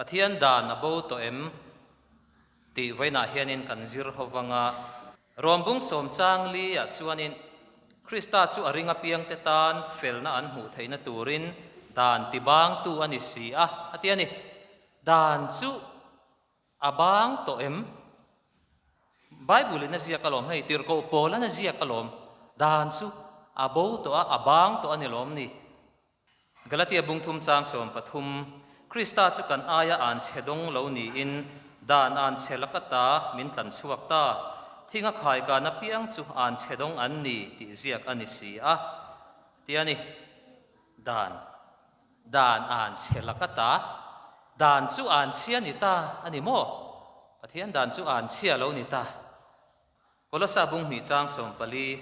Pathian dan a bo tawh em? Tih vawiinah hianin kan zir ho vang a. Rawmbung sawm chang li ah chuanin Krista chu a ring apiangte tan felna an hmuh theihna turin dan tibangtu a ni si a, a ti a ni. Dan chu a bang tawh em? Bible in a ziak alawm hei, tirhkoh Paula'n a ziak alawm, dan chu a bo tawh a, a bang tawh a ni lawm ni? Galatia bung thum chang 13, Krista chu kan aia an chhe dawng lo niin dan an chhe laka ta min tlan chhuak ta, thing a khai kan apiang chu an chhe dawng an ni tih ziak a ni si a, ti a ni. Dan, dan an chhe laka ta, dan chu an chhia ni ta a ni maw? Pathian dan chu an chhia lo ni ta. Kolosa bung hnih chang 14,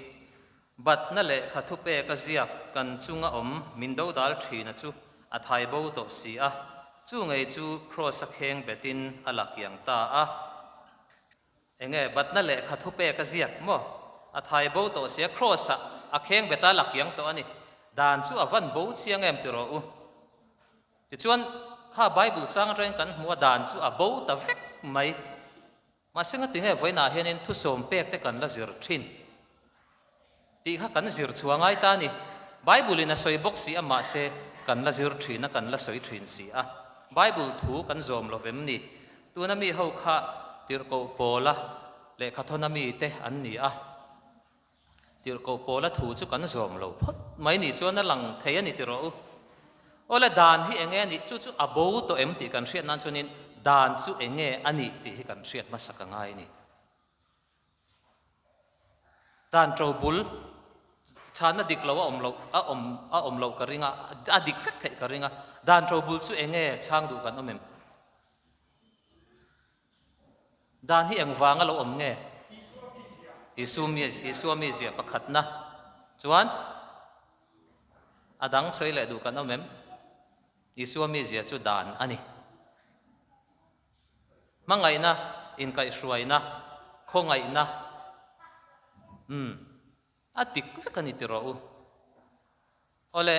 Batna lehkha thupek a ziak kan chunga awm min dodal thina chu a thai bo tawh si a, chu ngei chu Kraws a kheng betin a la kiang ta a. Enge batna lehkha thupek a ziak maw? A thai bo tawh si a, Kraws ah a kheng bet a la kiang tawh a ni. Dan chu a van bo chiang em ti rawh u. Tichuan, kha Bible chang atangin kan hmu a, dan chu a bo ta vek mai. Mahse ngati nge vawiinah hianin thusawm pek te kan la zir thin tih kha kan zir chhuah ngai ta a ni. Bible in a sawi bawk si a mahse kan la zir thin a kan la sawi thin si a. Bible thu kan zawm lo vem ni. Tuna mi ho kha tirhkoh pawla lehkhathawna mi te an ni a. Tirhkoh Paula thu chu kan zawm lo phawt mai ni chuan a lang thei a ni ti rawh u. Awle dan hi enge a nih? Chu chu a bo tawh em tih kan hriat nan chuanin dan chu enge a nih tih hi kan hriat hmasa ka ngai a ni. Dan ṭo bul chhanna dik lo a awm loh a awm a awm loh ka ring a, a dik vek theih ka ring a. Dan ṭo bul chu enge chhang duh kan awm em? Dan hi engvang a lo awm nge? Isua mizia pakhatna chuan a dang sawi leh duh kan awm em? Isua mizia chu dan a ni. Hmangaihna, inkaihhruaina, khawngaihna, umm, a dik vek a ni ti rawh u. Awle,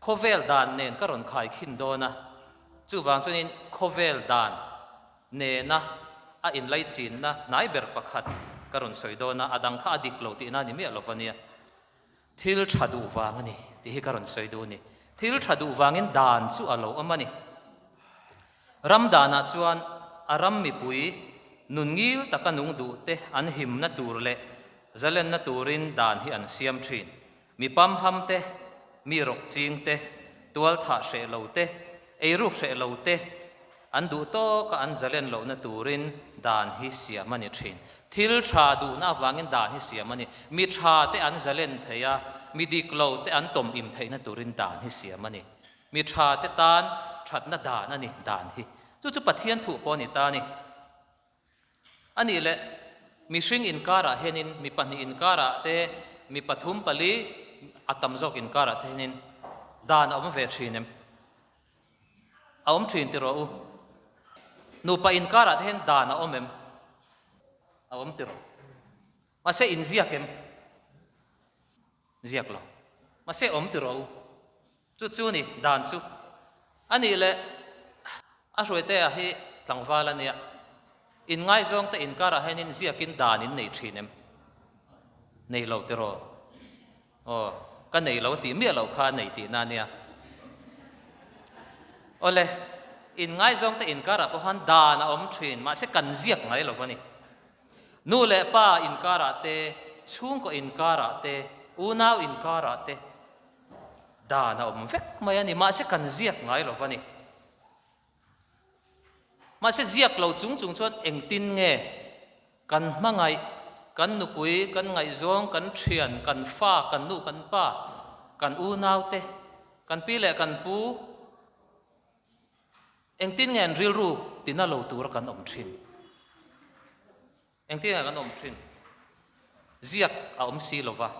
khawvel dan nen ka rawn khai khin dawn a, chuvang chuanin khawvel dan nena a inlaichinna hnai ber pakhat ka rawn sawi dawn a, a dang kha a dik lo tihna a ni miah lo ania. Thil tha duh vang a ni tih hi ka rawn sawi duh a ni. Thil tha duh vangin dan chu a lo awm a ni. Ram danah chuan a ram mipui nun ngil taka nung duh te an himna tur leh zalenna turin dan hi an siam thin. Mi pamham te, mi rawk ching te, tual thah hreh lo te, eiruk hreh lo te an duh tawka an zalen lohna turin dan hi siam a ni thin. Thil tha duhna avangin dan hi siam a ni. Mi tha te an zalen thei a, mi dik lo te an tawm im theihna turin dan hi siam a ni. Mi tha te tan thatna dan a ni dan hi. Chu chu Pathian thuh pawh a ni ta a ni. A nih leh, mihring inkarah hianin mi pahnih inkarah te, mi pathum pali a tam zawk inkarah te hianin dan a awm ve thin em? A awm thin ti rawh u. Nupa inkarah te hian dan a awm em? A awm ti rawh. Mahse inziak em? Ziak lo. Mahse awm ti rawh u. Chu chu ni, dan chu. A nih leh, a hruaitea hi tlangval a nia. Inngaizawngte inkarah hianin ziakin dan in nei thin em? Nei lo tiraw? Aw, ka nei lo tih miah loh kha a nei tihna a nia. Awle, inngaizawngte inkarah pawh khan dan a awm thin, mahse kan ziak ngai lo va ni. Nu leh pa inkarah te, chhungkaw inkarah te, unau inkarah te, Dan a awm vek mai a ni, mahse kan ziak ngai lo va ni. Mahse ziak lo chung chung chuan engtin nge kan hmangaih, kan nupui, kan ngaihzawng, kan thian, kan fa, kan nu, kan pa, kan unau te, kan pi leh kan pu, engtin nge an rilru tina lo tura kan awm thin? Engtin nge kan awm thin? Ziak a awm si lo va.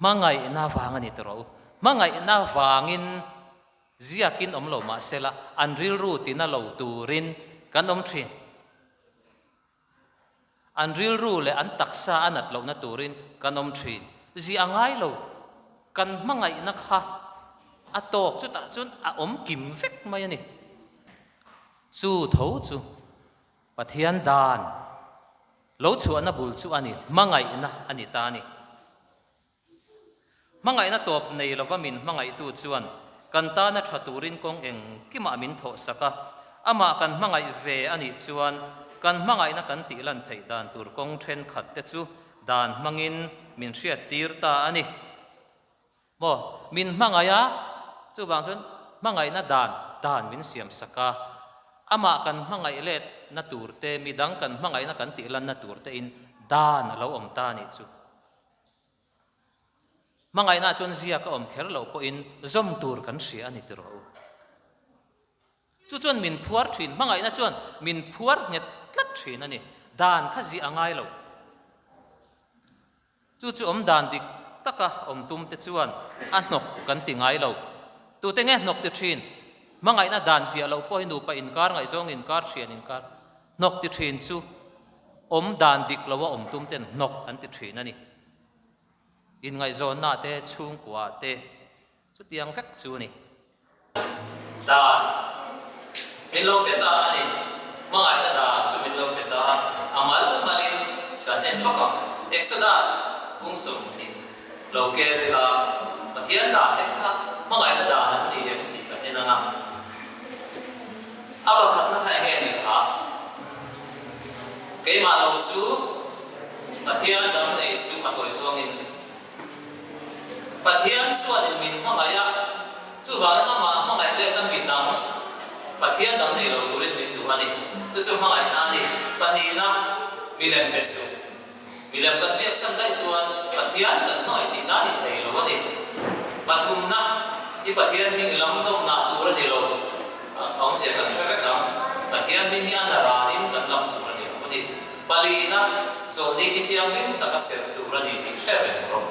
Hmangaihna vang a ni tawh rawh u. Hmangaihna vangin ziakin awm lo mah sela, an rilru tina lo turin kan awm thin. An rilru leh an taksa a nat lohna turin kan awm thin. Ziah a ngai lo. Kan hmangaihna kha. A tawk chutah chuan a awm kim vek mai a ni. Chu tho chu Pathian dan lo chhuahna bul chu a ni, hmangaihna a ni ta a ni. Hmangaihna tawp nei lova min hmangaihtu chuan kan tana tha turin kawng engkimah min thawhsak a, amah kan hmangaih ve a nih chuan kan hmangaihna kan tih lan theih dan tur kawng thenkhat te chu dan hmangin min hriattir ta a ni. Maw? Min hmangaih a, chuvang chuan hmangaihna dan dan min siamsak a, amah kan hmangaih letna tur te, midang kan hmangaihna kan tih lanna tur tein dan a lo awm ta a nih chu. Hmangaihna chuan ziak a awm kher loh pawhin zawm tur kan hria a ni ti rawh u. Chu chuan min phuar thin, hmangaihna chuan min phuar nghet tlat thin a ni. Dan kha ziah a ngai lo. Chu chu awm dan dik taka awm tum te chuan a hnawk kan ti ngai lo. Tute nge hnawk ti thin? Hmangaihna dan ziah loh pawh hi nupa inkar, ngaihzawng inkar, thian inkar hnawk ti thin chu awm dan dik loa awm tum ten hnawk an ti thin a ni. Inngaihzawnna te, chhungkua te chutiang vek chu a ni. Dan min lo pe ta a ni. Hmangaihna dan chu min lo pe ta a, a mal malin kan en bawk ang. Exodus kung 20 lo kel ila Pathian dan te kha hmangaihna dan an ni em tih kan en ang a. A pakhatna kha enge ni kha? Keimah lo chu Pathian dang nei suh a tawi zawngin Pathian chuanin min hmangaih a, chuvangin amah hmangaih letna mi dang Pathian dang nei lo turin min duh a ni. Chu chu hmangaihna a ni. Pahnihna, milem be suh. Milem kan biaksan daih chuan Pathian kan hmangaih tihna a ni thei lo a ni. Pathumna, i Pathian hming lam nawmnah tur a ni lo. A awmzia kan hre vek ang. Pathian hming hi a na ranin kan lam tur a ni lo a ni. Palina, chawlhni hi thianghlim taka serh tur a ni tih hre reng rawh.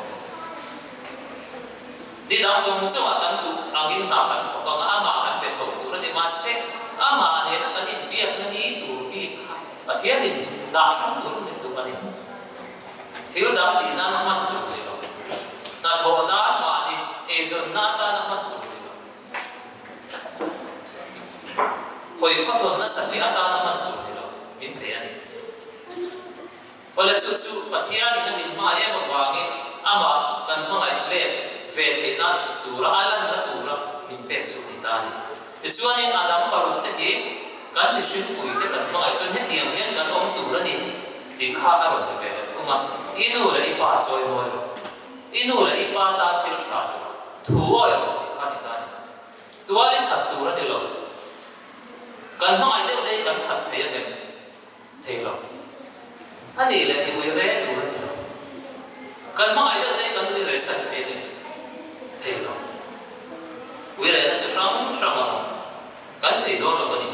Ni dang zawng zawngah kan duh angin hna kan thawk ang a, amah kan pe tho tur a ni. Mahse, amah nena kan inbiakna ni tur bik kha Pathianin dah hrang turin min duh a ni. Thil dang tih nan a hman tur ni lo. Hnathawh nan mahni eizawnna atan a hman tur ni lo. Hawi khawthawn nasa hle atan a hman tur ni lo min pe a ni. Awle chu chu Pathianin a min hma em avangin amah kan hmangaih let ve theihna tura a lanna tura min pek chu a ni ta a ni. Tichuanin a dang paruk te hi kan mihringpui te kan hmangaih chuan hetiang hian kan awm tur a ni tih kha a rawn ti ve leh thung a, I nu leh i pa chawi mawi rawh, i nu leh i pa tan thil tha ti rawh, thu awi rawh tih kha a ni ta a ni. Tual i that tur a ni lo. Kan hmangaih deuh te hi kan that thei a nem thei lo. A nih leh i ui re tur a ni lo. Kan hmangaih deuh te hi kan ui re san thei a nem thei lo. Ui rehna chi hrang hrang a awm. Kan thei dawn lo a ni.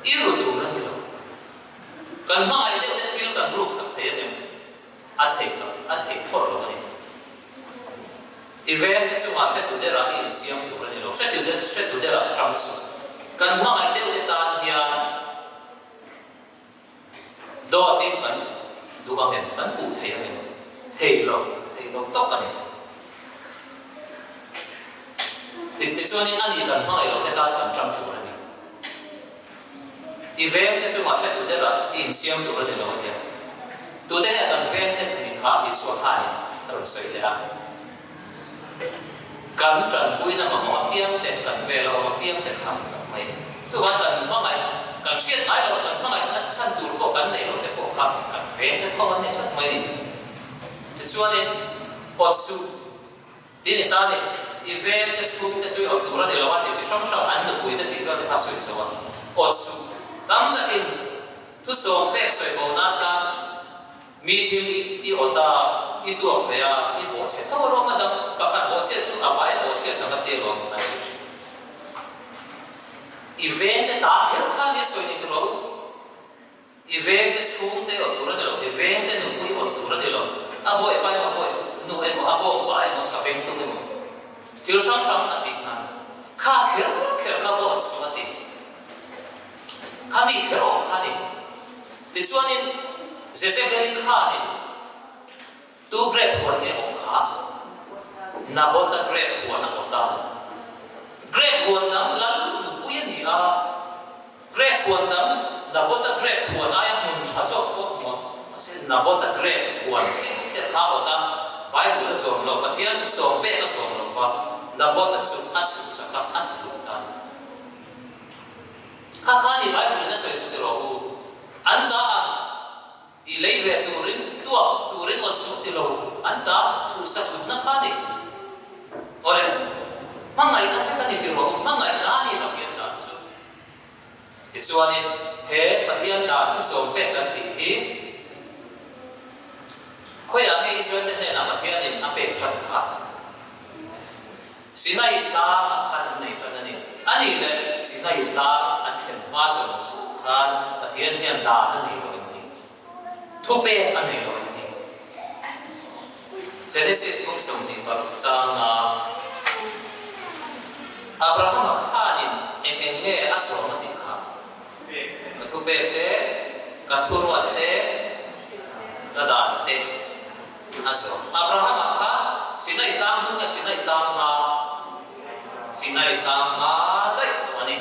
I ru tur a ni lo. Kan hmangaih deuh te thil kan ruk sak thei a nem. A theih lo, a theih thlawh lo a ni. I veng te chungah hretu derah i insiam tur a ni lo, hretu der hretu derah tang suh. Kan hmangaih deuh te tan hian dawtin kan duh ang em, kan puh thei ang em? Thei lo, thei lo tawk a ni. Tichuanin ani kan hmangaih loh te tan kan tang tur a ni. I veng te chungah hretu derah i insiam tur a ni lo a tia. Tute nge kan veng te tih kha Isua khanin a rawn sawi leh a. Kan tanpuina mamawh apiang te, kan vel a awm apiang te kha ni tak mai. Chuvang kan hmangaih, kan hriat ngai loh, kan hmangaihna chhan tur pawh kan nei lo te pawh kha kan veng te tho an nei tlat mai a ni. Tichuanin, awt suh. Tin i tan i veng te chhung te chu i awt tur a ni lo a ti chi hrang hrang an nupui te tih vel te kha sawi chho a, awt suh tam takin thusawm pek sawi bo nan tan mi thil i awt a, i tuak ve a, i bawh chhe tho alawm a dang pakhat bawh chhiat chu a vai bawh chhiat ang a ti alawm an ti thin. I veng te ta kher kha nia sawi ni tiraw u. I veng te chhung te awt tur a ni lo, i veng te nupui awt tur a ni lo, a bawi pa emaw a bawi nu emaw, a bawng pa emaw, sa beng tum emaw, thil hrang hrang a tih hna. Kha kher kher kha va awt suh a ti. Kha mi kher awm kha a ni. Tichuanin Jezebeli khanin tu grape huan nge awm kha? Nabota grape huan a awt a. Grep huan dang lal nupui a ni a, grep huan dang Nabota grep huan aia hmun tha zawk pawh hmu a, mahse Nabota grep huan kher kher kha a awt a, Bible a zawm lo, Pathian thu sawm pek a zawm lo va, Nabota chu a chhuhsak a, a tihlum ta a ni. Kha kha ni Bible in a sawi chu ti rawh u, an ta ang. I lei ve turin, tuak turin awt suh ti lo, an ta chhuhsak duhna kha ni. Awle, hmangaihna vek a ni ti rawh u, hmangaihna a ni Pathian dan chu. Tichuanin, he Pathian dan thusawm pek kan tih hi, khawiah nge Israel-te hnenah Pathianin a pek tan kha? Sinai tlang ah khan an nei tan a ni. A nih leh Sinai tlang an thlen hma zawng zawng khan Pathian hian dan a nei lo em ni? Thupek a nei lo em ni? Genesis bung 26 changa Abrahama khanin eng eng nge a sawm a tih kha? Ka thupek te, ka thuruat te, ka dan te. A zawh. Abrahama kha Sinai tlang hnu nge Sinai tlang hma? Sinai tlang hma daih tawh a ni.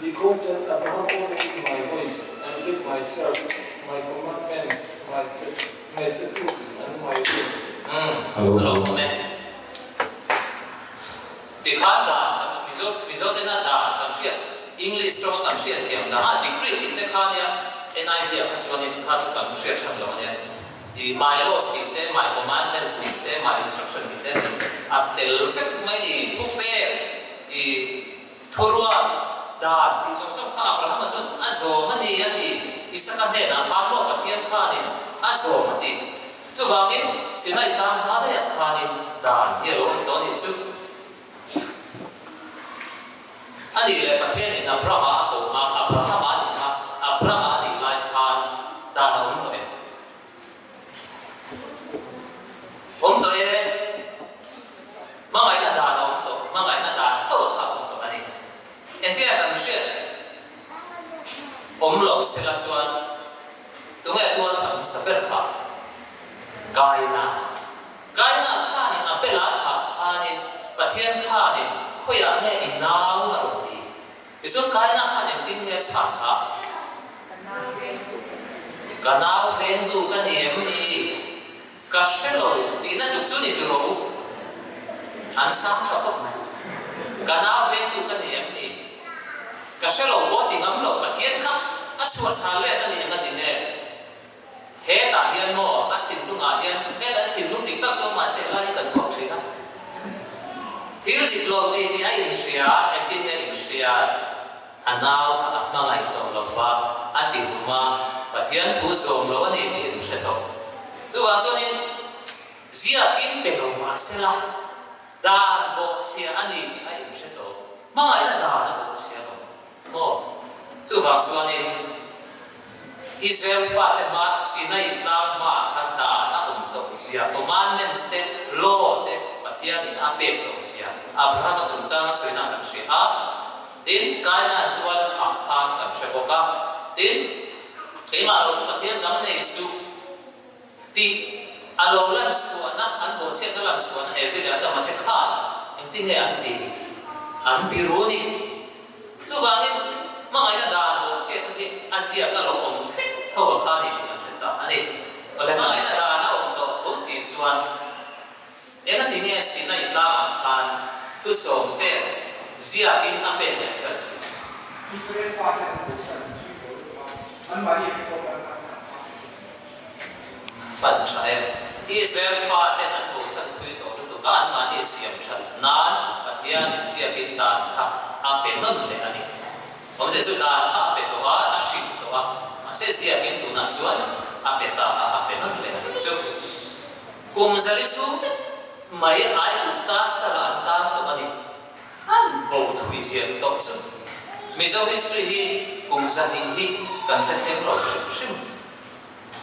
Because that Abraham obeyed my voice and kept my charge, my commandments, my my statutes and my rules. Umm, a lo awm e. Tikhan dan kan Mizo Mizo tena dan kan hriat English tawnga kan hriat thiam dan a degree tih te kha nia NIV ah kha chuanin kha chu kan hriat than lo ania i my laws tih te my commandments tih te my instruction tih te a tel vek mai ni thu pek i thuruat dan tih zawng zawng kha Abrahama chuan a zawm a ni a ti Isaka hnenah khan maw Pathian khanin a zawm a ti. Chuvangin, Sinai tlang hma daihah khanin dan hi a lo awm tawh a nih chu. A nih leh Pathianin Abrama a ko hma, Abrahama a nih hma, Abrama a nih lai khan dan a awm tawh em? Awm tawh e. Hmangaihna dan a awm tawh, hmangaihna dan tho a kha a awm tawh a ni. Engtia kan hriat awm lo sela chuan Tunge tual thah hmasa ber kha? Kaina. Kaina khanin a bela thah khanin Pathian khanin khawiah nge i nau a rawn ti? Tichuan Kaina khan engtin nge chhan kha? Ka nau vengtu ka ni em ni? Ka hre lo tihna tuk chu ni tiraw u? An chhang tha khawp mai. Ka nau vengtu ka ni em ni? Ka hre lo pawh ti ngam lo Pathian kha a chhuah chhan let a nih eng a ti nge? Hetah hian maw a thinlungah hian hetah hian thinlung dik tak chuan mahse helai hi kan vuak thin a. Thil dik lo tih tih a inhria, engtin nge inhria? A nau kha a hmangaih tawh lo va, a ti hlum a, Pathian thu zawm lo a ni tih an hre tawh. Chuvang chuanin ziakin pe lo mah sela, dan bawhchhia a ni tih a inhre tawh. Hmangaihna dan a bawhchhia lo maw? Chuvang chuanin Israel fate hma Sinai tlang hmaah khan dan a awm tawh zia, commandments te, law te Pathianin a pek tawh zia Abrahama chungchanga sawina kan hria a. Tin, Kaina'n tual thah khan kan hre bawk a. Tin, keimah lo chu Pathian dang nei suh tih a lo lan chhuahna, an bawhchhiatna lan chhuahna Evi leh Adama te khan engtin nge an ti? An biru a ni. Chuvangin, hmangaihna dan bawhchhiatna hi a ziak a lo awm vek tho a kha a ni tih kan hre ta a ni. Awle, hmangaihna dan a awm tawh tho si chuan, Engati nge Sinai tlangah khan thusawm pek ziakin a pek leh kher si? Israel fate an bosan thui tawh lutuk a, anmahni an zawk an han han hma thei thin. Fan tha em? Israel faten an bosan thui tawh lutuk a, anmahni siam that nan Pathianin ziakin dan kha a pe nawn leh a ni. Awmzia chu dan kha a pe tawh a, a hrilh tawh a, mahse ziakin tunah chuan a pe ta a, a pe nawn leh a nih chu. Kum zali chhung zet mai Aigupta sala an tan tawh a ni. An bo thui zian tawh chu. Mizo history hi kum zahnih hi kan hre thleng lo hrim hrim.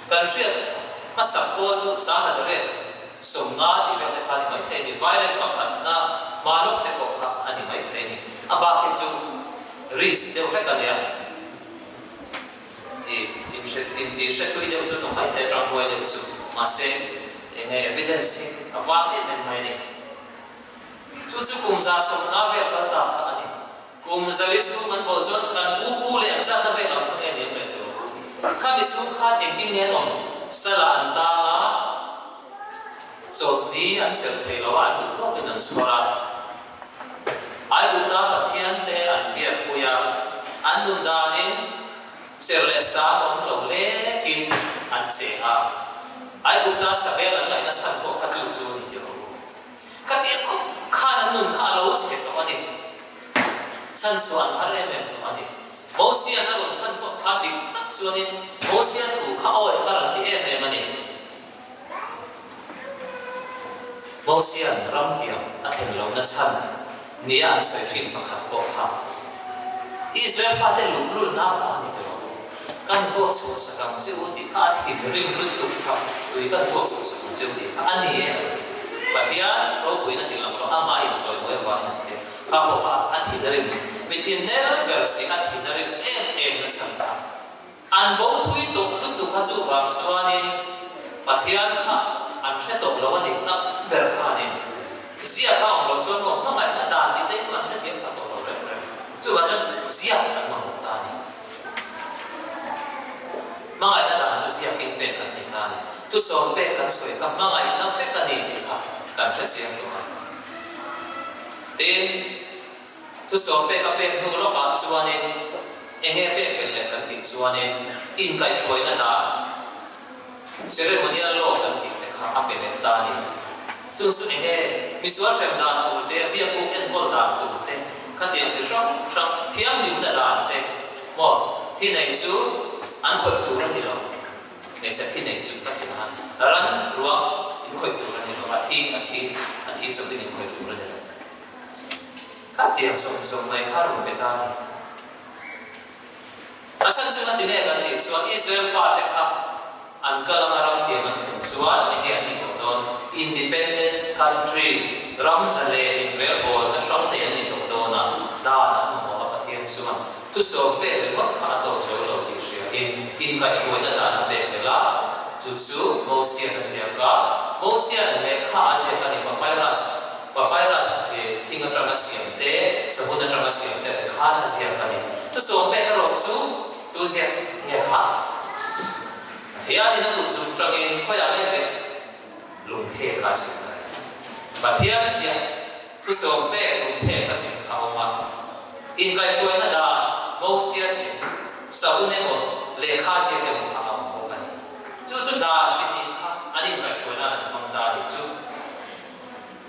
Kan hriat hmasak pawl chu Sangha Zariat 50 tih vel te kha a ni maithei a ni. Violet pakhatna hma lawk te pawh kha a ni maithei a ni. A bak hi chu risk deuh hlek a nia. I inhre inti hre thui deuh chu tum mai thei atang huai deuh chu mahse enge evidence hi a vang em em mai a ni. Chu chu kum 150 vel kal ta kha a ni. Kum 400 chhung an bawh chuan kan u pu leh ang zat na vel ang kha nge ni ang leh tawh u. Khami chhung khan engtin nge an awm? Sala an tang a, chawlhni an serh thei lo a, an duh tawkin an chhuar a. Aigupta Pathian te an biak pui a, an nun danin serh leh sang awm lo lekin an cheng a. Aigupta sabel an ngaihna chhan pawh kha chu chu a ni tih rawh u. Ka tih khawp khan an nun kha a lo chhe tawh a ni. Chhan chu an har em em tawh a ni. Mosia-na rawn chhan pawh khan dik tak chuanin Mosia thu kha awi har an ti em em a ni. Mosia'n ramtiang a thlen lohna chhan nia an sawi thin pakhat pawh kha Israel fate luhlulna avang a ni tawh. Kan vuak chhuah sak ang che u tih kha a thinrim lutuk kha, tui kan vuak chhuah sak ang che u tih kha a ni e an ti. Pathian ropuiin a ti lang lo, amah inchawimawi avangin an ti. Kha pawh kha a thinrim, mi thinhmel ber si a thinrim em em na chhan kha. An bo thui tawh lutuk kha chuvang chuanin Pathian kha an hre tawh lo a ni tak ber khanin. Ziak a awm loh chuan aw hmangaihna dan tih te hi chu an hrethiam pha tawh lo reng reng. Chuvang chuan ziak an mamawh ta a ni. Hmangaihna dan chu ziakin pek kan ni ta a ni. Thusawm pek kan sawi kha hmangaihna vek a ni tih kha kan hrechiang tawh a. Tin, thusawm pek a pek hnu lawkah chuanin eng nge pek belh leh kan tih chuanin inkaihhruaina dan, Ceremonial law kan tih te kha a pe leh ta a ni. Chung chu eng nge misual hrem dan tur te, biakbuk enkawl dan tur te, khatiang chi hrang hrang thianghlimna dan te maw thi nei chu an khawih tur a ni lo. Hmeichhe thi nei chu ka ti nahan ran ruang in khawih tur a ni lo, a thi a thi a thi chawpin in khawih tur a ni lo. Khatiang zawng zawng mai kha rawn pe ta a ni. A chhan chu ngati nge kan tih chuan Israel fate kha an kal anga ram tiam an thlen chuan eng nge an nih tawh dawn? Independent country, ram zalen inrelbawl na hrang nei an nih tawh dawn a, dan an mamawh a Pathian chuan thusawm pek ringawt kha a tawk zo lo tih hriain inkaihhruaina dan a pek belh a, chu chu Mosian a ziak a, Mosian lehkha a ziak a ni papyrus. Papyrus hi thing atanga siam te, savun atanga siam te te khan a ziak a ni. Chusawm pek erawh chu tu ziak nge kha? A thianin a kut zum tangin khawiah nge ziak? Lungphek a ziak ta reng. Pathian ziak thusawm pek lungphek a ziak kha a awm a. Inkaihhruaina dan, Mosia ziak, savun emaw lehkha ziak emaw kha a awm bawk a ni. Chu chu dan chi hnih kha an inkaihhruaina'n an hmang ta a nih chu.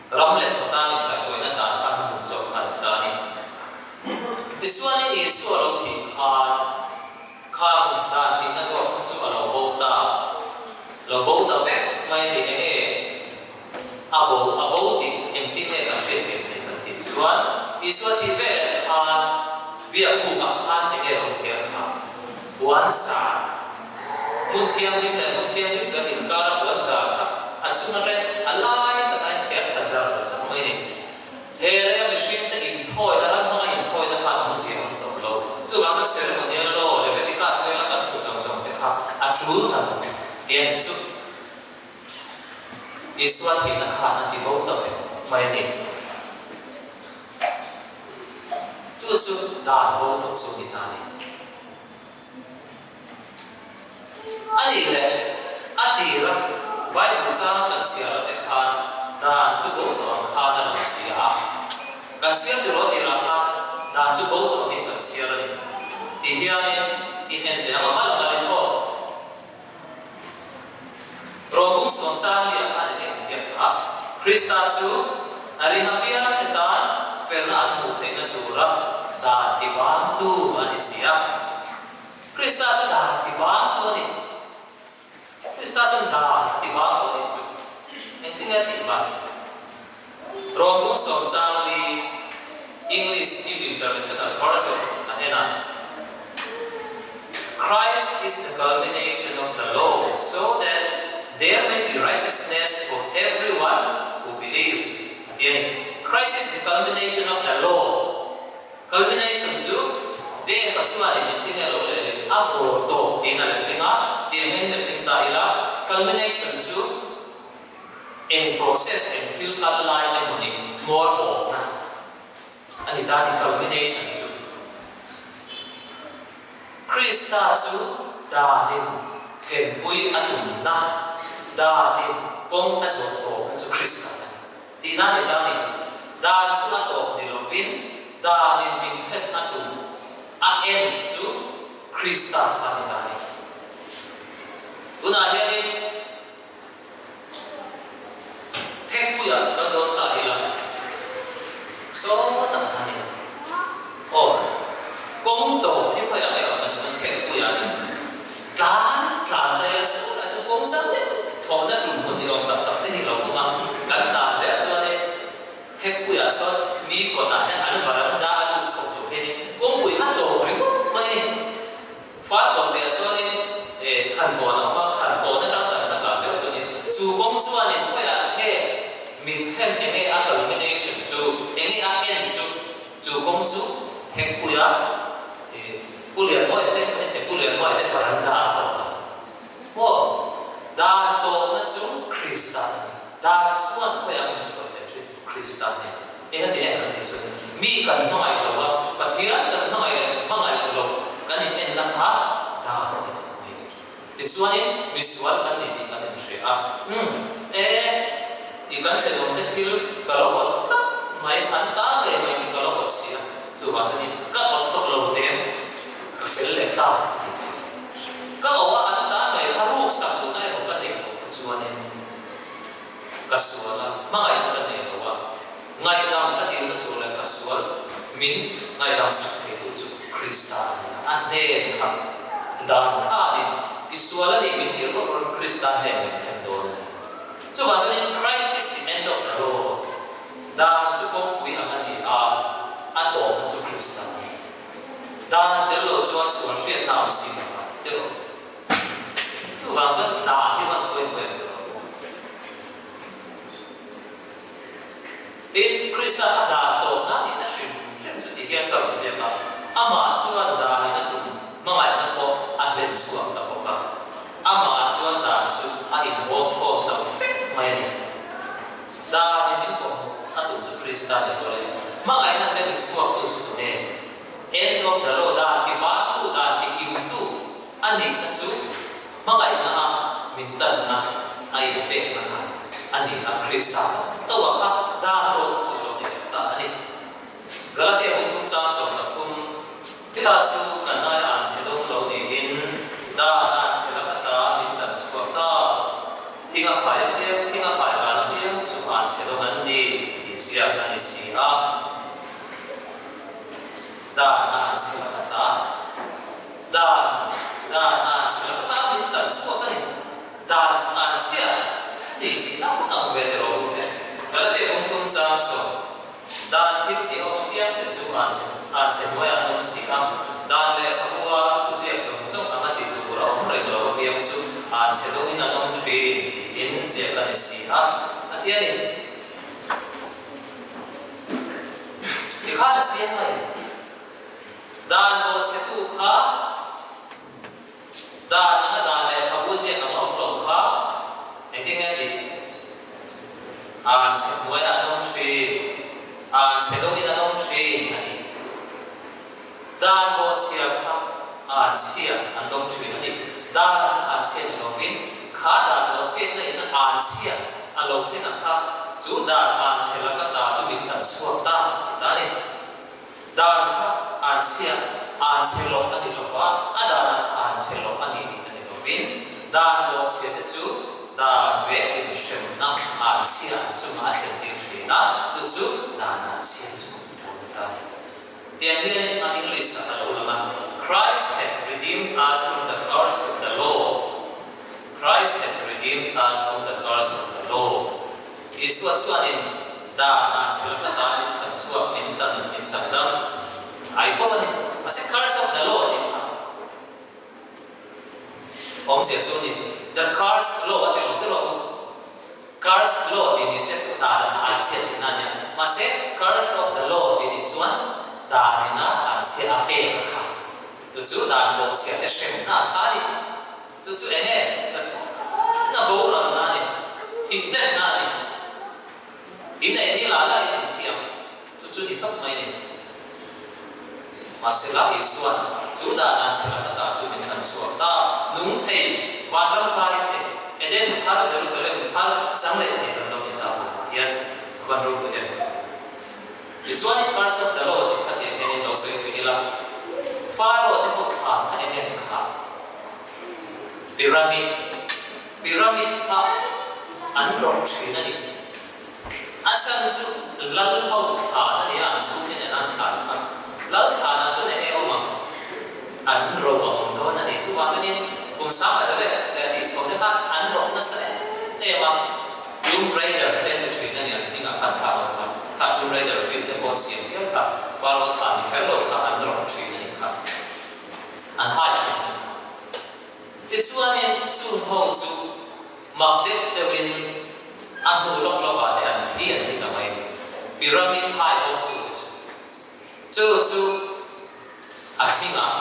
Ram leh khawtlang inkaihhruaina dan kha hmun zawk kha an ta a ni. Tichuanin Isua lo thih khan khang dan tihna zawk kha chu a lo bo ta, lo bo ta vek mai a ni. Enge a bo, a bo tih engtin nge kan hriatchian theih kan tih chuan Isua thih ve leh khan biakbukah khan enge rawn thler kha puan sar Hmun thianghlim leh hmun thianghlim ber inkara puan zar kha a chung atang a lai takah hian thler thla zar zar mai a ni. He leh mihringte inthawina ram hmanga inthawina khan a hmusiam ang tawh lo. Chuvang chuan ceremonial law, Leviticus vela kan hmuh zawng zawng te kha a tul ta lo tih a ni chu. Isua thihna khan a ti bo ta vek mai a ni. Chu chu dan bo tawh chu a ni ta a ni. A nih leh, a tira Bible chang kan siar te khan dan chu bo tawh ang khan a lang si a. Kan siar tiraw tirah khan dan chu bo tawh angin kan siar a ni. Ti hianin i en teh ang a mal malin aw. Rawlbung sawmchang liah khan enge an ziak kha? Krista chu a ring apiang te tan felna an hmuh theihna tura dan tibangtu a ni si a. Krista chu dan tibangtu a ni. Krista chuan dan a tibang tawh a nih chu. Engtinge a tih ban? Rawlbung sawmchang li English New International Version an en a. Christ is the culmination of the law so that there may be righteousness for everyone who believes a ti a ni. Christ is the culmination of the law. Culmination chu Jefa chuanin engtin nge lo leh leh a vawr tawp tiin a letling a, tiangin letling ta ila, culmination chu. Eng process, eng thil kal lai emaw ni hmawr awkna a ni ta ni culmination chu. Krista chu danin thlenpui a tumna, danin kawng a zawh tawpna chu Krista a ni. Tihna a ni ta ni. Dan chu a tawp ni lovin danin min thlen a tum a en chu Krista kha a ni ta ni. Tunah hianin Thekpuiah kal dawn ta ila sawtah hianin aw kawng tawp hi khawiah nge awm kan chuan Thekpuiah ni tlan tlan ta ila sawtah chuan kawng zau deuh thawhna tum hmun ni awm tak tak te hi lo awm a, kan tlan zel chuanin Thekpuiah sawn mi kawtah hian an varanda a lut chho tur hianin kawngpui kha tawp ringawt mai a ni. Farkawn piah chuanin eh Khankawn a awm a, Khankawn atang kan la tlan zeuh chuanin chu kawng chuanin khawiah nge min thlen enge a culmination chu, enge a end chu, chu kawng chu Thekpuia eh Pu Lianmawia te eh Pu Lianmawia te varanda a tawp a ni. Maw? Dan tawpna chu Krista a ni. Dan chuan khawiah nge min hruai thlen thin? Krista a ni. Engati nge kan tih chuan mi kan hmangaih lo a, Pathian kan hmangaih leh hmangaih lo kan in enna kha dan a ni thung mai ni. Tichuanin misual kan ni tih kan inhria a, umm e, i kan thenawmte thil ka lo awt tlat mai, an ta ngei mai hi ka lo awt si a, chuvang chuanin ka awt tawh lo teng ka fel leh ta tih theih. Ka awh a an ta ngei kha ruksak duhna erawh ka nei lo kha chuanin. Ka sual a, hmangaihna ka nei lo a, ngaihdam ka dilna tur leh ka sual min ngaihdam sak theitu chu Krista a ni a, a hnen kha dan khanin i sual a nih min tir rawh rawn Krista hnen min thlen dawn a ni. Chuvang chuanin Christ is the end of the law, dan chu kawngpui ang a ni a, a tawpna chu Krista a ni. Dan tel lo chuan sual hriatna a awm si lo a, ti rawh. Chuvang chuan dan hi van pawimawh em tih rawh. Tin, Krista kha dan tawp nan in a hrim hrim chu ti hian ka rawn ziak a, amah chuan dan in a tum hmangaihna pawh a hlen chhuak ta bawk a, amah chuan dan chu a inhawng khawm ta vek mai a ni. Dan in min kawhhmuh a tum chu Krista ni lo le, hmangaihna hlen chhuak tu chu tunge? End of the law, dan ti bantu, dan ti kimtu a nihna chu hmangaihna a min tlanna a inpekna kha a ni a, Krista tho tho a kha dan tawkna chu lo ni leh ta a ni. Galatia bung thum chang 13. Krista chu kan ai an chhe dawng lo niin dan an chhe lak ata min tlan chhuak ta. Thing a khai apiang, thing a khai dan apiang chu an chhe dawng an ni tih ziak a ni si a. Dan a an chhe lak ata. Dan, dan a an chhe lak ata min tlan chhuak a ni. Dan chu an chhia a ni tih na vak ang ve te rawh u e. Galatia bung thum chang sawn, Dan thil tih awm apiang te chu an chhe, an chhe hnuaiah an awm si a. Dan lehkhabua thuziak zawng zawng anga ti tur a awm reng lo apiang chu an chhe dawngin an awm thin tiin ziak a ni si a, a ti a ni. Ti khan a chiang mai. Dan bawhchhetu kha dan anga dan lehkhabu ziak anga awm lo kha engtin nge tih? An chhe hnuaiah an awm thin, an chhe dawngin an awm thin a ti. Dan bawhchhia kha an chhia an dawng thin a ni. Dan kha an chhia ni lovin kha dan bawhchhiatna in an chhia a lo thlen a kha chu dan an chhe laka ta chu min tlan chhuak ta ti ta a ni. Dan kha an chhia an chhe loh a ni lova, a dan a kha an chhe loh a ni tih a ni lovin dan bawhchhia te chu dan ve inhremna an chhia an chungah a thlen tir thin a, chu chu dan an chhia chu a ni ta a ni. Tiang hianin a English ah a lo lang a, Christ hath redeemed us from the curse of the law, Christ hath redeemed us from the curse of the law. Isua chuanin dan ah chhel ka tan in chhan chhuak min tlan min chhan dam ai tho a ni. Mahse curse of the law tih kha awmzia chu ni the curse law a ti lo te lo. Curse law tih ni se chu dan a kha an chhiat tihna a nia. Mahse, curse of the law tih nih chuan dan ina an chhia a pek a kha. Chu chu dan bawk chhia te hremna a kha a ni. Chu chu eng nge? Chatuana boral na a ni. Thih hlenna a ni. In ei ni la la in inthiam chu chu ni tawp mai ni. Mahsela Isua'n chu dan an chhela ka ta chu min han chhuak ta, nung thei, vanram kai thei, Eden thar, Jerusalem thar chang leh thei kan lo ni ta vangah hian van ropui em. Tichuan in curse of the law tih kha tiang hian in lo sawi feh ila, Pharaoh te ho thlan kha eng nge ni kha? Pyramid, Pyramid kha an rawk thin a ni. A chhan chu lal ho thlan a ni a, an chhung hian an thlan kha. Lal thlanah chuan eng nge awm ang? An ro a awm dawn a ni. Chuvang chuanin kum sang a za leh leh tih chho te khan an rawk nasa em em a. Tomb Raider te an ti thin a ni, an hmingah khan kha ho kha. Kha Tomb Raider film te pawh an siam hial kha. Pharaoh thlan ni kher lo kha an rawk thin a ni kha. An hai thin a ni kha. Tichuanin chung ho chu mak deuh deuhin a hnu lawk lawkah te an thi an thi ta mai a ni. Pyramid hai bawktute chu. Chu chu a hmingah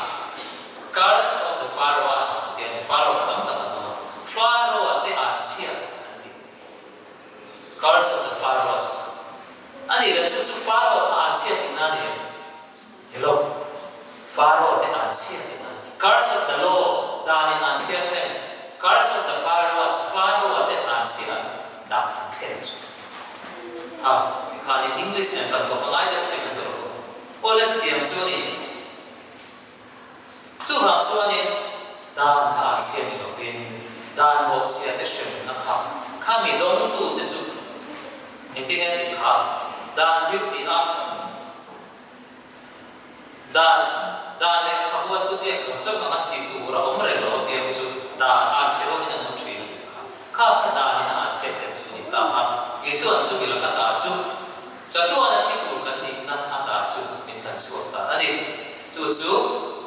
Curse of the Pharaohs tih a ni. Pharaoh kha tam tak an awm a. Pharaoh-a te an chhiat an ti. Curse of the Pharaohs. A nih leh chu chu Pharaoh kha an chhiat tihna a ni em? Hello. Pharaoh te an chhiat tihna a ni. Curse of the Law danin an chhiat reng. Curse of the Pharaohs Pharaoh-a te an chhiat dah an thlen chu. Ha, tikhanin English nen tan kawp a ngai deuh thin a ti rawh u. Aw le chutiang chu a ni. Chuvang chuanin dan kha an chhia ni lovin dan bawhchhia te hremna kha kha mi dawngtute chu engtin nge tih kha dan thil tih a Dan, dan leh khabua thu ziak zawng zawng anga ti tur a awm reng lo apiang chu dan an chhe dawnin an awm thin a tih kha. Kha kha danin a an chhiat reng chu ni ta a, Isua'n chu mi laka ta chu chatuana thi tur kan nihna a ta chu min tlan chhuak ta a ni. Chu chu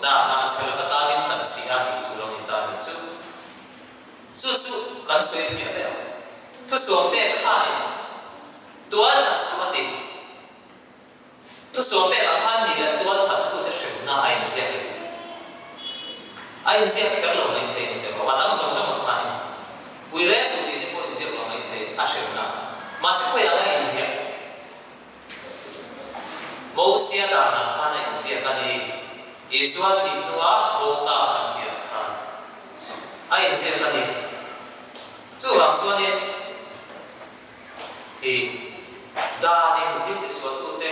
dan an chhe laka ta min tlan si a tih chu lo ni ta ni chu. Chu chu kan sawi fiah leh ang. Thusuam pek khanin tual that suh a ti. Thusawi pekah khan ni leh tual thattute hremna a inziak em? A inziak kher lo mai thei a ni teh bawk. A dang zawng zawng ang khanin ui reh suh tih te pawh inziak lo mai thei a hremna kha. Mahse khawiah nge a inziak? Mosia danah khan a inziak a ni. Isua thih hnua bo ta kan tih ang khan a inziak a ni. Chuvang chuanin. Tih danin thil tisualtute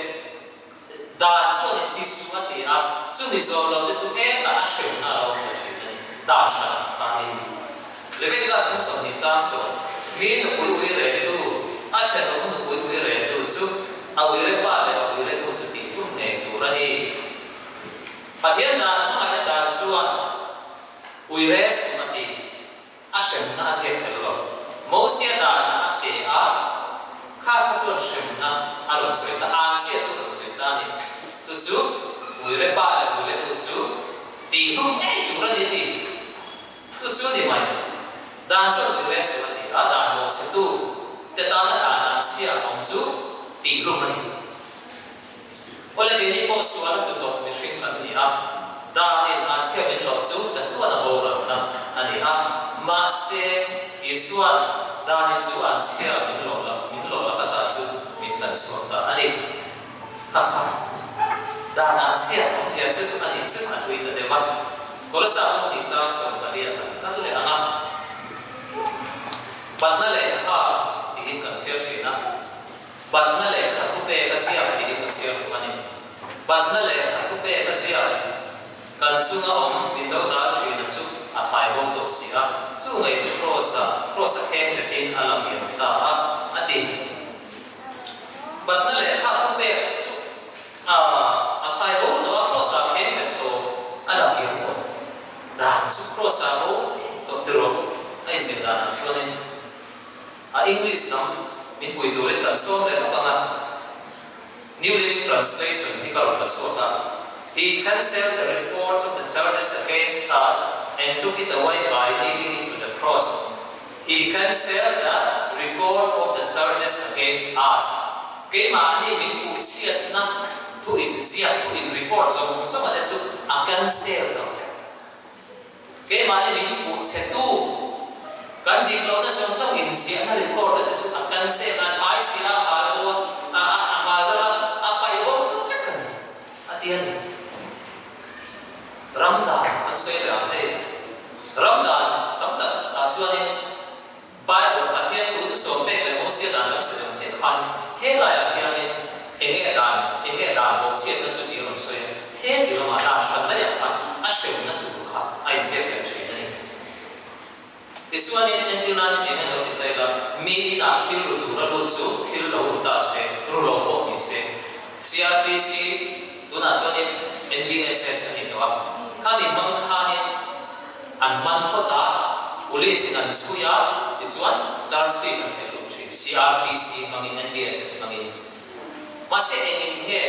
dan chuanin tisu a ti a, chumi zawm lote chu hetah a hremna a lo awm ta thin a ni. Dan hran ang khanin Leviticus hmung 20 chang sawn, Mi nupui ui rehtu, a thenawm nupui ui rehtu chu a uire pa leh a uire nu chu tihhlum ngei tur a ni. Pathian dan hmangaihna dan chuan uire sum a ti. A hremna a ziak tel lo. Mosia dana a pe a, kha kha chuan hremna a rawn sawi ta, an chiah chu a rawn sawi ta a ni. Chu chu Uire pa leh Uire nu chu tihhlum ngei tur a ni a ti. Chu chu ni mai. Dan chuan Uire suh a ti a, dan mawhchhetu te tana dan an chhiah awm chu tihhlum a ni. Awle keini pawh sual a tlu tawh mihring kan ni a, danin an chhiat min loh chu chatuan a boralna a ni a, mahse Isua'n danin chu an chhiat min loh la min loh laka ta chu min tlan chhuak ta a ni. Kha kha dan an chhiat awmzia chu a nih chu a thui ta deuh a, Kolosa hmun tih chang 14 kan kal leh ang a, Batna lehkha tiin kan chhiar thin a. Batna lehkha thu pek a ziak tiin ka chhiar thung a ni. Batna lehkha thu pek a ziak kan chunga awm min do dal thina chu a thai bo tawh si a, chu ngei chu Kraws-a, Kraws-a kheng betin a la kiam ta a, a ti. Batna lehkha thu pek chu a a thai bo tawh a, Kraws-a kheng bet tawh a la kiam tawh. Dan chu Kraws-a bo tawh tiraw a inzir danah chuanin. A English lam min pui turin kan sawm leh bawk ang a, New Living Translation hi ka rawn la chhuak a, He cancelled the reports of the charges against us and took it away by nailing it to the cross. He cancelled the record of the charges against us. Keimahni min puhchhiatna thu inziak, thu in report zawng zawng a te chu a cancel ta vek. Keimahni min puh chhetu. Kan dik lohna zawng zawng inziahna record a te chu a cancel a, a thai a, a hal bo a, a hal ral a, a paih bo ta vek a ni, a ti a ni. Ram dan an sawi leh ang hei. Ram dan tam tak ah chuanin Bible, Pathian thu thusawm pek leh Mosia dan kan sawi ang chiah khan he laiah hianin enge dan, enge dan bawhchhiatna chu tih a rawn sawi a, he ti lamah dan hran daih ah khan a hremna tur kha a inziak leh thin a ni. Tichuanin entirnain eng emaw ti ta ila, mi inah thil ru tura lut chu thil lo ru ta se, ru lo pawh ni se. CRPC, tunah chuanin NBSS a ni tawh a, khami hmang khanin an man phawt a, Police in an chhui a, tichuan charge sheet an theh luh thin, CRPC hmangin, NBSS hmangin. Mahse engin nge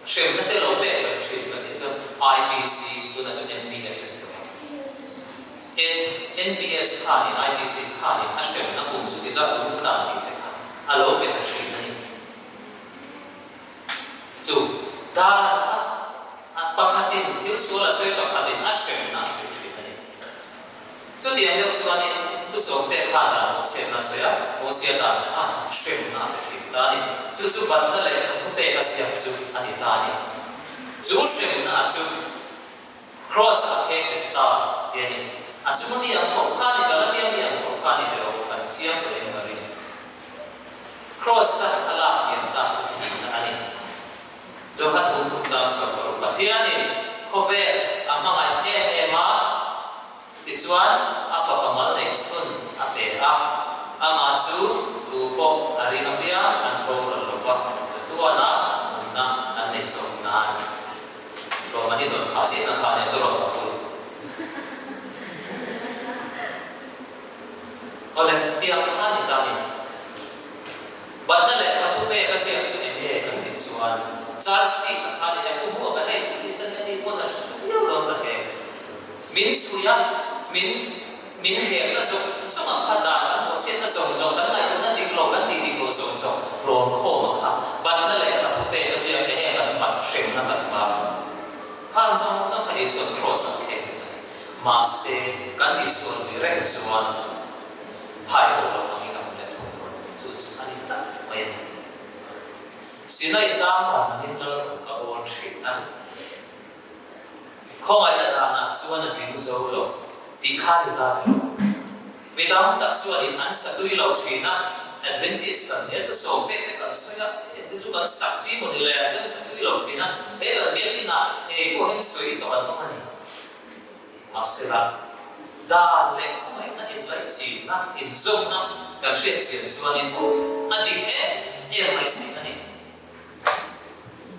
Hremna te lo pek loh thin kan tih chuan IPC tunah chuan NPS a ni tawh a. NPS khanin IPC khanin a hremna kum chu ti zat tum tan tih te kha a lo pe ta thin a ni. Chu dan kha a pakhatin thil sual a sawi pakhatin a hremna a sawi thin a ni. Chutiang deuh chuanin thusawm pek khan dan Mosia-na a sawi a, Mosia dan khan hremna a pe thin ta a ni. Chu chu batna leh kha thupek a siam chu a ni ta a ni. Chu hremna chu Kraws-ah a kheng bet ta a ti a ni. A chunga mi ang thawh kha a ni, Galatia mi ang thawh kha a ni teh rawh, kan chiang tawh em ka ring. Kraws-a a lak pian ta chu thihna a ni. Johan bu thum chang 60 Pathianin khawvel a hmangaih em em a, tichuan a fapa mal neih chhun a pe a, amah chu tu pawh a ring apiang an boral lo va, chatuana nunna an nei zawk nan. Lawm an inrawn phah zia na kha nia tawrh a pui. Awle, tiang kha ni ta ni. Batna lehkha thu pek a ziak chu eng nge kan tih chuan charge sheet a kha ni e, pu Buaka hei police a nia tih pawn a hre viau dawn tak e. Min chhui a, min min hekna zawng zawng a kha dan kan bawhchhiatna zawng zawng kan ngaihtuahna dik lo kan tih dik lo zawng zawng rawn khawm a kha batna lehkha thu pek a ziak eng nge kan bat hremna kan bat khan zawng zawng kha Isuan cross ah khen a ni. Mahse kan tihsual lui reng chuan Phai pawh lo angin a awm leh thung dawn a ni. Chu chu a ni tlat mai a ni. Sinai tlang dan angin lalro ka awl thin a, khawngaihna danah chuan a tling zo lo tih kha ni ta tilo. Mi tam tak chuanin an satui lo thin a, Adventist kan nia thusawm pek te kan sawi a, heng te chu kan sak chi maw ni le an satui lo thin a, he kan biakinah ngei pawh hian sawi tawh an awm a ni. Mahsela, dan leh khawngaihna inlaichinna, inzawmna kan hriat chian chuanin a dik em em mai si a ni.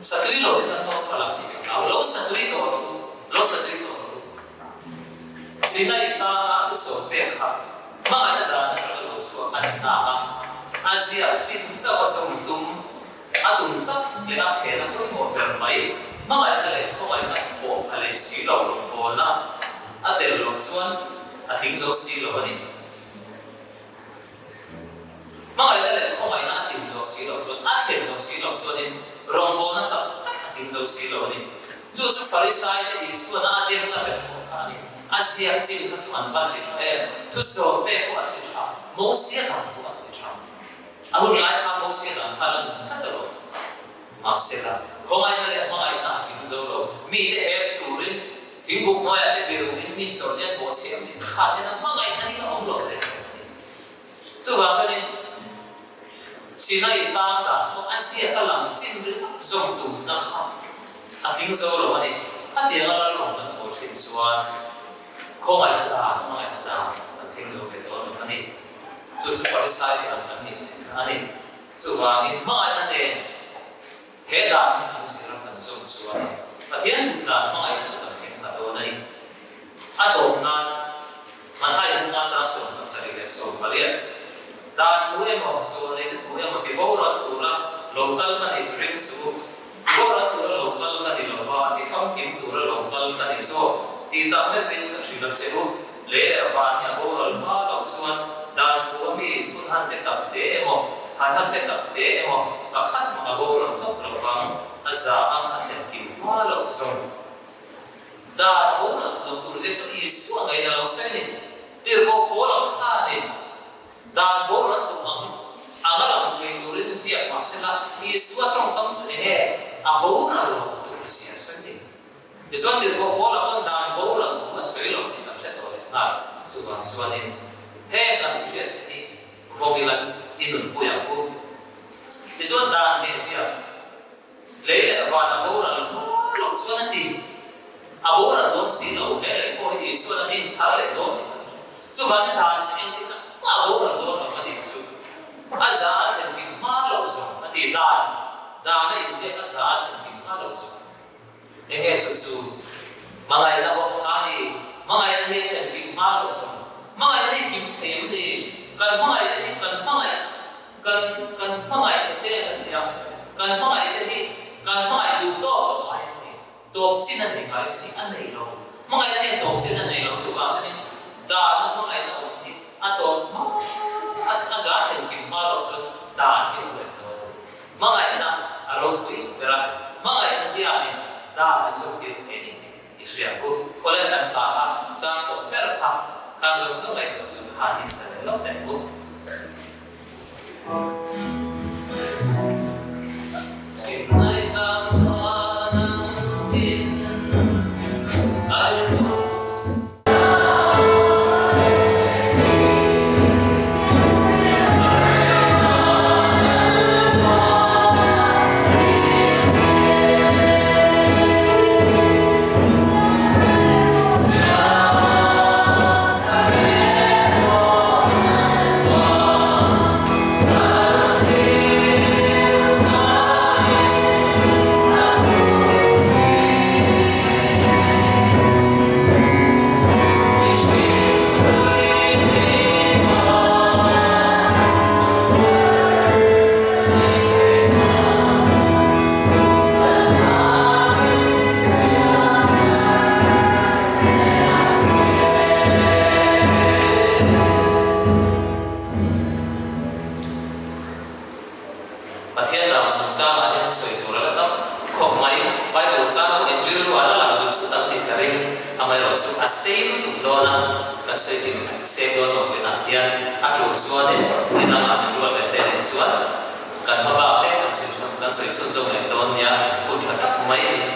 Satui lo hi kan awm palh ang tih ka hlau. Lo satui tawh rawh u, lo satui tawh rawh u. Sinai tlanga thusawm pek kha hmangaihna dan atanga lo chhuak a ni ta a, a ziak chin chauh a zawm tum A tum tak leh a phena pawimawh ber mai, hmangaihna leh khawngaihna pawh pha leh si lo rawngbawlna a tel loh chuan a tling zo si lo a ni. Hmangaihna leh khawngaihna a tlin zawh si loh chuan, a thlen zawh si loh chuanin rawngbawlna tak tak a tling zo si lo a ni. Chu chu Farisai te Isuana a demna ber pawh kha a ni. A ziak chin kha chu an van ti tha em? Thusawm pek pawh an ti tha, Mosia dan pawh an ti tha. A hun lai kha Mosia dan kha la nun tlat elo? Mahsela, khawngaihna leh hmangaihna a tling zo lo. Mite hep turin thingbuk hnuaiah te birumin mi chawlh hian bawhchhiam tih te kha tena hmangaihna hi a awm lo reng reng a ni. Chuvang chuanin Sinai tlang dan pawh a ziak a lang chin ringawt zawng tumna kha a tling zo lo a ni. Khatianga lalawm kan pawl thin chuan khawngaihna dan, hmangaihna dan kan thleng zo ve dawn lo a ni. Chu chu Farisai te ang kan nih theihna a ni. Chuvangin hmangaihna nen he dan hi kan zir a kan zawm chuan Pathian duh dan hmangaihna chu kan thleng pha dawn a ni. A tawp nan Mathai bunga chang 78 Dan thu emaw, zawlneite thu emaw ti boral tura lo kal ka nih ring suh u. Ti boral tura lo kal ka ni lova, ti famkim tura lo kal ka ni zawk tih tak meuhin ka hrilh a che u. Lei leh van hi a boral hma loh chuan dan thu a mi chhun han te tak te emaw, thai han te tak te emaw pakhat mah a boral tawp lo vang, a za a a thlen kim hma loh zawng. Dan a boral loh tur zia chu Isua ngei na lo sawi a ni. Tirhkoh Paula khanin dan boral tum angin anga lang thei turin ziak mah sela, Isua tawngkam chu enge a boral lo tur zia sawi ni. Tichuan tirhkoh Paula pawn dan boral tum a sawi lo tih kan hre tawh leh nghal. Chuvang chuanin heng kan hriat te hi vawngila i nunpui ang u. Tichuan dan hmehzia. Lei leh van a boral hma loh chuan a ti. A boral dawn si lo, he lei pawh hi Isuan a din thar leh dawn tih kan hre. Chuvangin dan chu engtik ah mah a boral dawn lo a nih chu. A za a thlen kim hma loh zawng a ti. Dan, dan a inziak a za a thlen kim hma loh zawng. Enge chu chu? Hmangaihna bawk kha a ni. Hmangaihna hi a thlen kim hma loh zawng. Hmangaihna hi kim thei em ni? Kan hmangaihna hi kan hmangaih. Kan kan hmangaih te an ti a, kan hmangaih te hi kan hmangaih duh tawk tawh ngai an ni. Tawp chin a nei ngai an ti, a nei lo. Hmangaihna hian tawp chin a nei lo, chuvang chuanin dahna hmangaihna awm hi a tawp hma a a za thlen kim hma loh chuan dan hi a awm dawn a ni. Hmangaihna a ropui ber a, hmangaihna hianin dan an chawmtir thei a ni tih i hria ku. Awle kan hla kha chang tawp ber kha khan zawng zawng ngaihtuah chu khan in sa leh lo teh u. Pathian dang chungchangah hian sawi tur a la tam khawp mai. Bible chang pawh in rilru a la lang zut zut ang tih ka ring. Amaherawhchu a sei lutuk dawn a, kan sawi kim khat seng dawn lo vinah hian a tul chuanin ni dangah min ruat leh te nen chuan kan hma bak te kan chhim chhan kan sawi chhun zawk leh dawn nia, hun tha tak mai a ni.